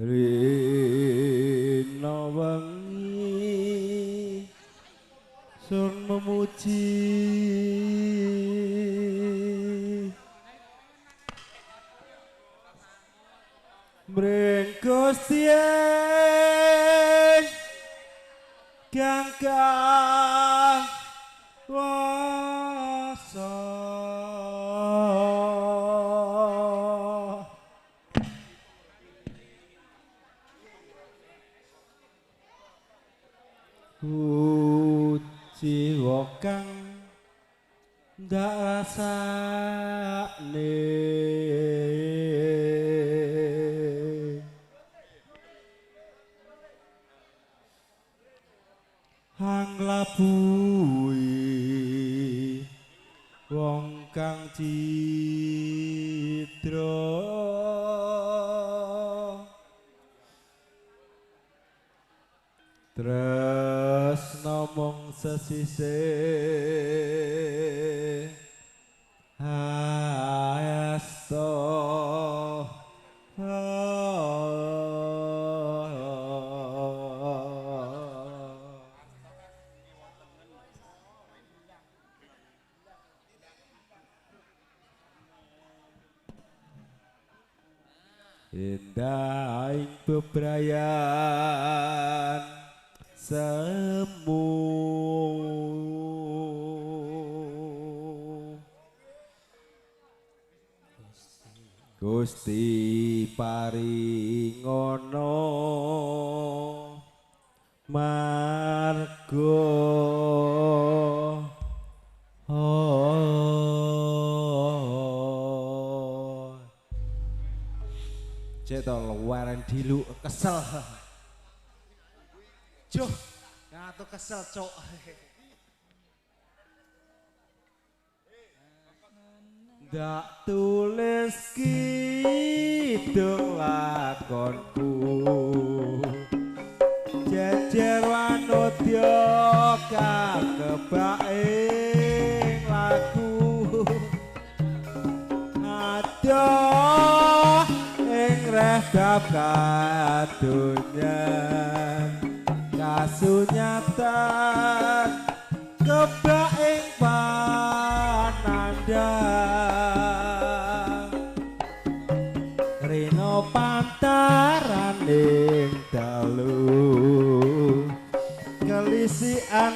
Rina wengi sun memuji mring Gusti kang kuwasa. Kuciwa kang ndak rasane hang labuhi wong kang cidra tresna mung sesisih asta. Indah ing bebrayan semu Gusti paringono marga. Cek to luwaren dilu kesel. Juh, ngatu kesel cok. Ndak tulis kidung lakonku jejer wanodya kang kebaing laku adoh ing reh bab kadonyan kasunyatan kebak ing panandhang rena pantaraning dalu kelisian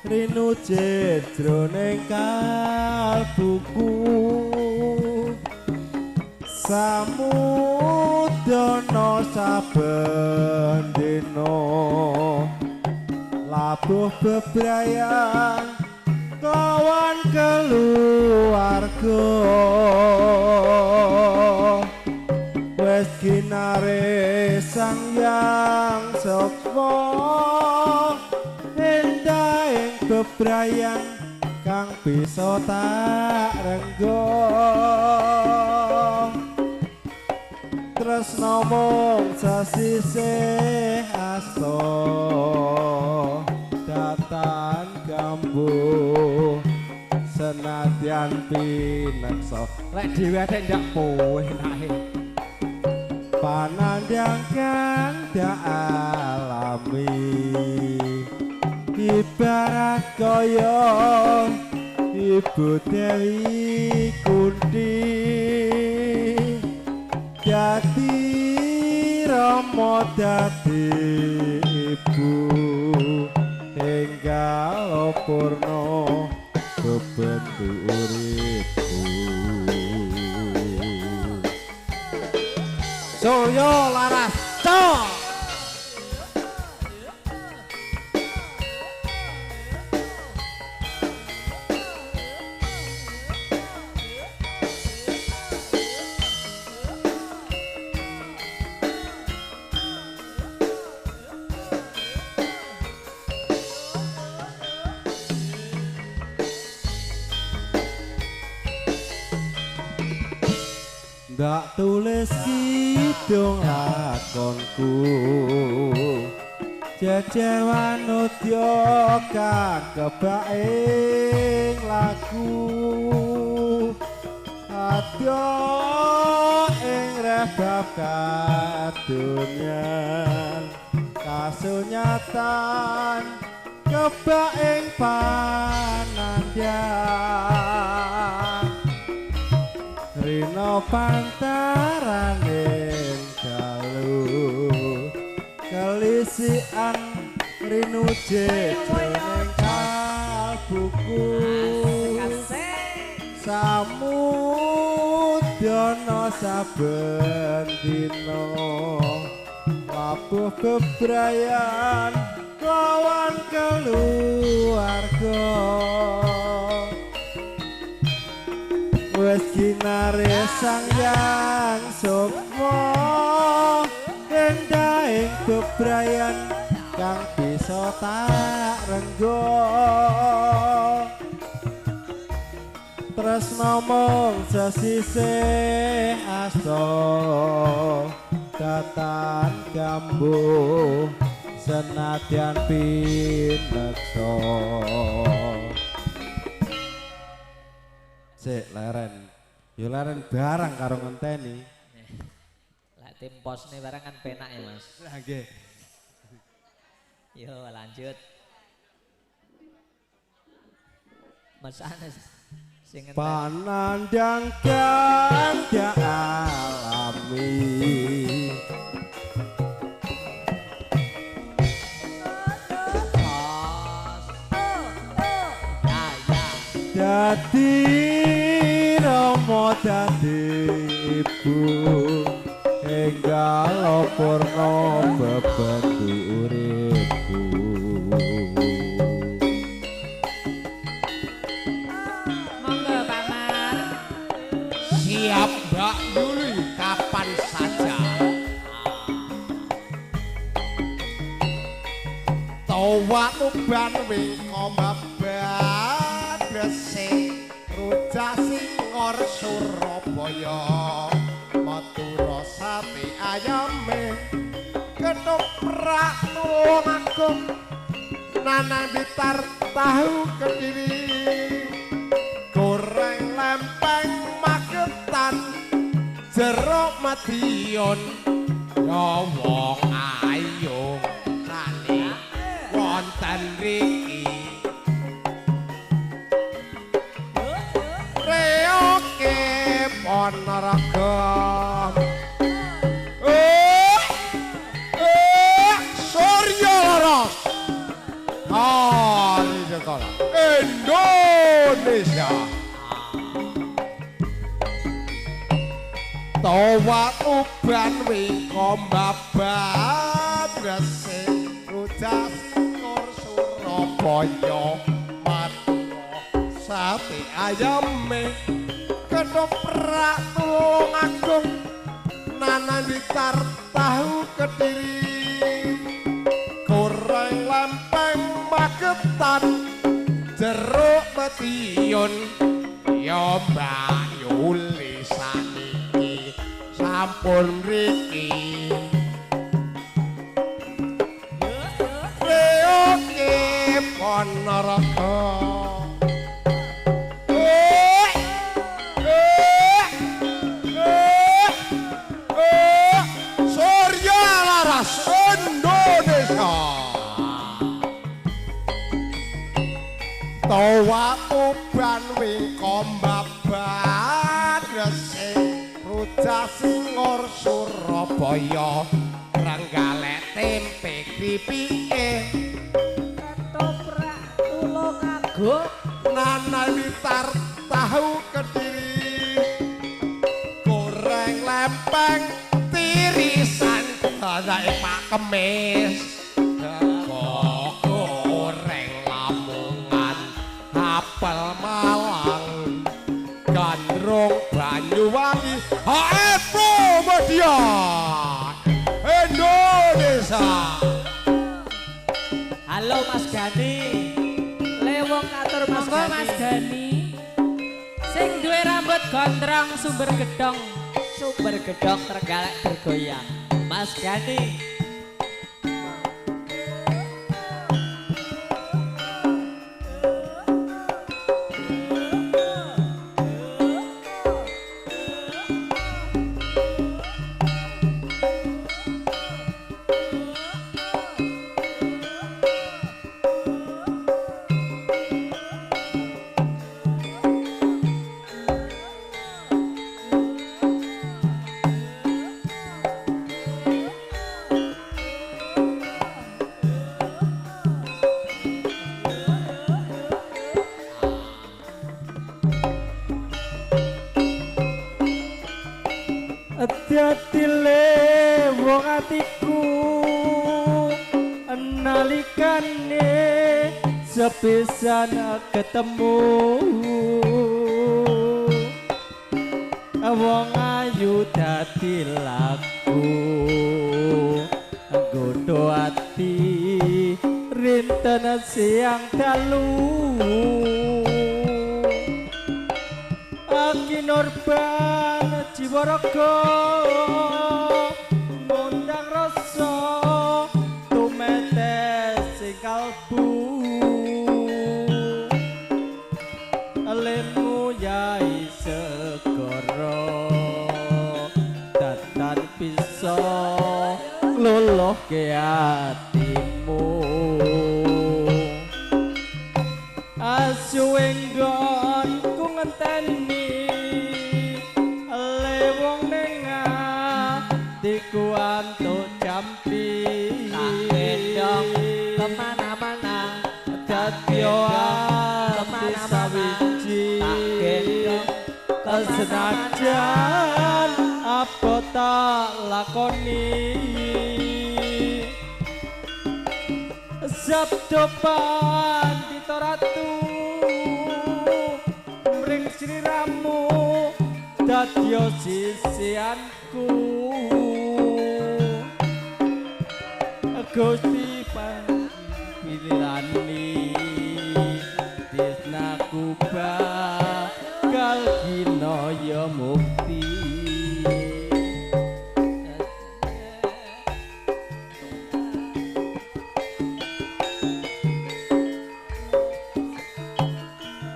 rinu jroning kalbuku samudana saben dina labuh bebrayan kawan keluarga wis kinare sang yang sukma endah ing bebrayan kang bisa tak renggo tresna mung sesisih asta datan gambuh senadyan pineksa lek dhewe atik ndak poenake panandhang kang dak alami ibarat kaya Ibu Dewi Kunti dadi rama dadi ibu enggal purna bebendu uripku. Suryo Laras cok. Ndak tulis kidung lakonku jejer wanodya kang kebaing laku adoh ing bab kadonyan kasunyatan kebak ing panandhang rina pantaraning dalu kelisian rinuje jroning kalbuku samudana saben dina labuh bebrayan lawan keluarga wis kinare Sang Hyang Sukma endahing bebrayan kang bisa tak renggo tresna mung sesisih asta datan gambuh senadyan pineksa. Sik leren ya leren barang karo ngenteni. Lek tim posne barang kan penak ya Mas. Lah nggih. Yo lanjut. Mas Anes sing ngenteni. Panandang kang alami dadi rama dadi ibu enggal purna bebendu uripku. Monggo Pak Mar. Siap Mbak Yuli kapan saja. Tawa tuban wingko mabat Gresik rujak Singor Surabaya Madura sate ayame ketoprak Tulungagung Nanang Blitar tahu Kediri goreng lempeng Magetan jeruk Madiun ya wong ayu sane wonten riki reoke Ponorogo. Surya Laras Indonesia. Tawa uban wingko mbabat Gresik rujak Singor Surabaya Madura sate ayame ketoprak Tulungagung Nanang Blitar tahu Kediri goreng lempeng Magetan jeruk Madiun ya Mbak Yuli saniki sampun mriki reoke Ponorogo. Surya Laras Indonesia. Tawa uban wingko mbabat Gresik rujak Singor Surabaya Trenggalek tempe kripike ketoprak Tulungagung Nanang Blitar tahu Kediri goreng lempeng tirisan dadake Pak Kemis goreng Lamongan apel Malang gandrung Banyuwangi HF Media Indonesia. Halo Mas Gani. Lewong katur Mas Monggo Gani. Mas Gani. Sing duwe rambut gondrong sumber gedhong. Sumber gedhong Trenggalek bergoyang. Mas Gani. Dadi wong atiku nalikane sepisan ketemu. Wong ayu dadi laku nggodho ati rinten siang dalu. Kinorban jiwa raga ngundang rasa tumetes sing kalbu. Lemu yai segara datan bisa nglulohke atimu. Asu enggonku ngenteni lewong ning atiku antuk jampi. Tak gendong kemana-mana, dadi ati sawiji. Tak gendong senajan apa tak lakoni. Sabdo Pandita Ratu mring sliramu dadi sisianku. Gusti pilihani tresnaku bakal kinaya mukti.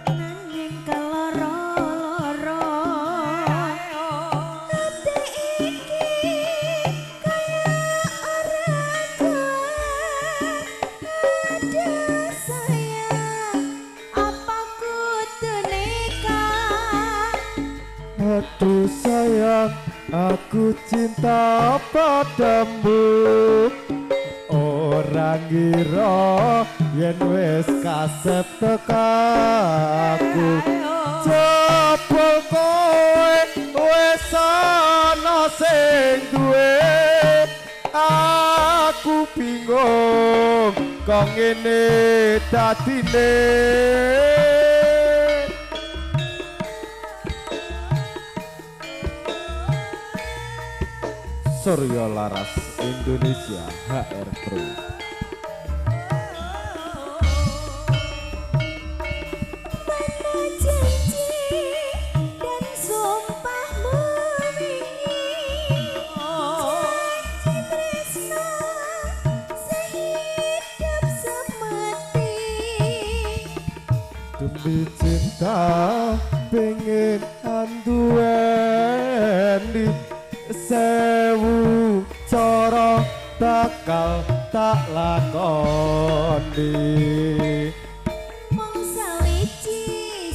Nanging keloro-loro ati iki kaya ora kuat. Aduh sayang, apa kudu nikah? Aduh sayang, aku cinta padamu. Ora ngira yen wis kasep tekaku. Jebul kowe wis ana sing duwe. Aku bingung kok ngene dadine. Surya Laras Indonesia HR Pro. Mana janji dan sumpahmu wingi, janji tresno sehidup semati. Demi cinta pengen anduweni sewu cara bakal tak lakoni. Mung sawiji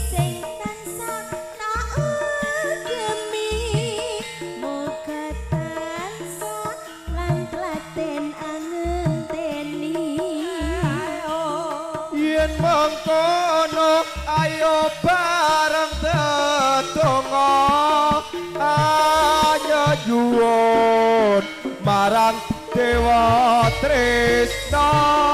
sing tansah tak agemi, moga tansah lan tlaten angenteni. Yen mengkono ayo bareng tetungga, ayo nyuwun marang Dewa Tresna.